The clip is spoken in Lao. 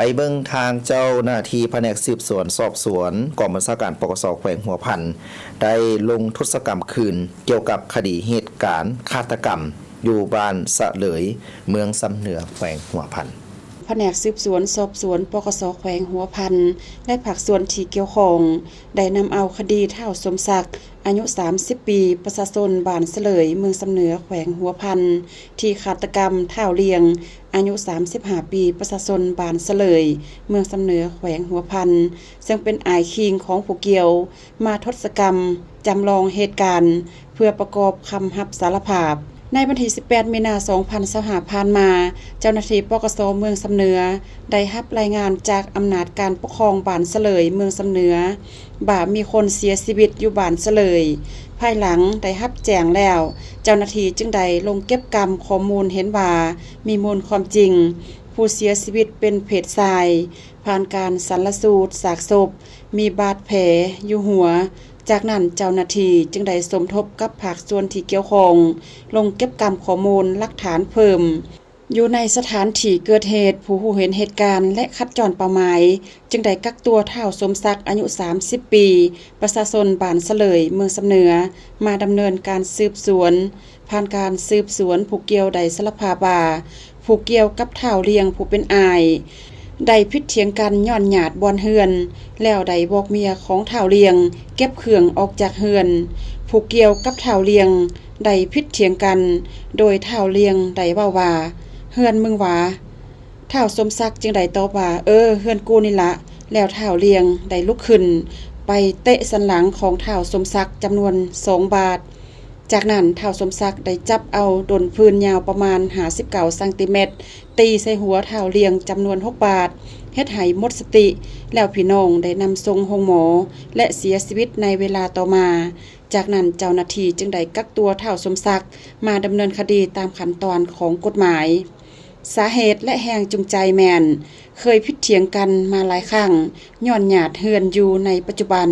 ໄປເບິ່ງທາງເຈົ້າໜ້າທີ່ພະແນກສືບສວນສອບສວນ ກອງບັນຊາການ ປກສ ແຂວງຫົວພັນ ໄດ້ລົງທົດສະກຳຄືນ ກ່ຽວກັບຄະດີເຫດການຄາດຕະກຳ ຢູ່ບ້ານສະເຫຼີຍ ເມືອງຊຳເໜືອ ແຂວງຫົວພັນ. ພະແນກສືບສວນສອບສວນ ປກສ ແຂວງຫົວພັນ ແລະ ພາກສ່ວນທີ່ກ່ຽວຂ້ອງ ໄດ້ນຳເອົາຄະດີທ້າວ ສົມສັກ ອາຍຸ ສາມສິບ ປີ ປະຊາຊົນບ້ານສະເຫຼີຍ ເມືອງຊຳເໜືອ ແຂວງຫົວພັນ ທີ່ຄາດຕະກຳທ້າວ ລຽງ ອາຍຸ ສາມສິບຫ້າ ປີ ປະຊາຊົນບ້ານສະເຫຼີຍ ເມືອງຊຳເໜືອ ແຂວງຫົວພັນ ເຊິ່ງເປັນອ້າຍຄີງຂອງຜູ້ກ່ຽວ ມາທົດສະກຳຈຳລອງເຫດການ ເພື່ອປະກອບຄຳຮັບສາລະພາບ. ໃນວັນທີ ສິບແປດ ມີນາ ສອງພັນຊາວຫ້າ ຜ່ານມາ, ເຈົ້າໜ້າທີ່ ປກສ ເມືອງຊຳເໜືອ ໄດ້ຮັບລາຍງານຈາກອຳນາດການປົກຄອງບ້ານສະເຫຼີຍ ເມືອງຊຳເໜືອ ວ່າມີຄົນເສຍຊີວິດຢູ່ບ້ານສະເຫຼີຍ. ພາຍຫຼັງໄດ້ຮັບແຈ້ງແລ້ວ, ເຈົ້າໜ້າທີ່ຈຶ່ງໄດ້ລົງເກັບກຳຂໍ້ມູນເຫັນວ່າມີມູນຄວາມຈິງ, ຜູ້ເສຍຊີວິດເປັນເພດຊາຍ, ຜ່ານການສັນລະສູດຊາກສົບ, ມີບາດແຜຢູ່ຫົວ. ຈາກນັ້ນເຈົ້າໜ້າທີ່ຈຶ່ງໄດ້ສົມທົບກັບພາກສ່ວນທີ່ກ່ຽວຂ້ອງ ລົງເກັບກຳຂໍ້ມູນຫຼັກຖານເພີ່ມ. ຢູ່ໃນສະຖານທີ່ເກີດເຫດ, ຜູ້ຮູ້ເຫັນເຫດການ ແລະ ຂັດຈອນເປົ້າໝາຍ ຈຶ່ງໄດ້ກັກຕົວທ້າວ ສົມສັກ ອາຍຸ ສາມສິບ ປີ ປະຊາຊົນບ້ານສະເຫຼີຍ ເມືອງຊຳເໜືອ ມາດຳເນີນການສືບສວນ. ຜ່ານການສືບສວນ, ຜູ້ກ່ຽວໄດ້ສາລະພາບວ່າ ຜູ້ກ່ຽວກັບທ້າວ ລຽງ ຜູ້ເປັນອ້າຍ ໄດ້ຜິດຖຽງກັນຍ້ອນຍາດບ່ອນເຮືອນ, ແລ້ວໄດ້ບອກເມຍຂອງທ້າວ ລຽງ ເກັບເຄື່ອງອອກຈາກເຮືອນ. ຜູ້ກ່ຽວກັບທ້າວ ລຽງ ໄດ້ຜິດຖຽງກັນ, ໂດຍທ້າວ ລຽງ ໄດ້ເວົ້າວ່າ ເຮືອນມຶງຫວາ? ທ້າວ ສົມສັກ ຈຶ່ງໄດ້ຕອບວ່າ ເອີ ເຮືອນກູນີ້ລະ. ແລ້ວທ້າວ ລຽງ ໄດ້ລຸກຂຶ້ນໄປເຕະສັນຫຼັງຂອງທ້າວ ສົມສັກ ຈຳນວນສອງບາດ. ຈາກນັ້ນທ້າວ ສົມສັກ ໄດ້ຈັບເອົາດົນຟືນຍາວປະມານ ຫ້າສິບເກົ້າ ຊັງຕີແມັດ ຕີໃສ່ຫົວທ້າວ ລຽງ ຈຳນວນຫົກບາດ, ເຮັດໃຫ້ໝົດສະຕິ, ແລ້ວພີ່ນ້ອງໄດ້ນຳສົ່ງໂຮງໝໍ ແລະ ເສຍຊີວິດໃນເວລາຕໍ່ມາ. ຈາກນັ້ນເຈົ້າໜ້າທີ່ຈຶ່ງໄດ້ກັກຕົວທ້າວ ສົມສັກ ມາດຳເນີນຄະດີຕາມຂັ້ນຕອນຂອງກົດໝາຍ. ສາເຫດ ແລະ ແຮງຈູງໃຈແມ່ນເຄີຍຜິດຖຽງກັນມາຫຼາຍຄັ້ງ ຍ້ອນຍາດເຮືອນຢູ່ໃນປັດຈຸບັນ.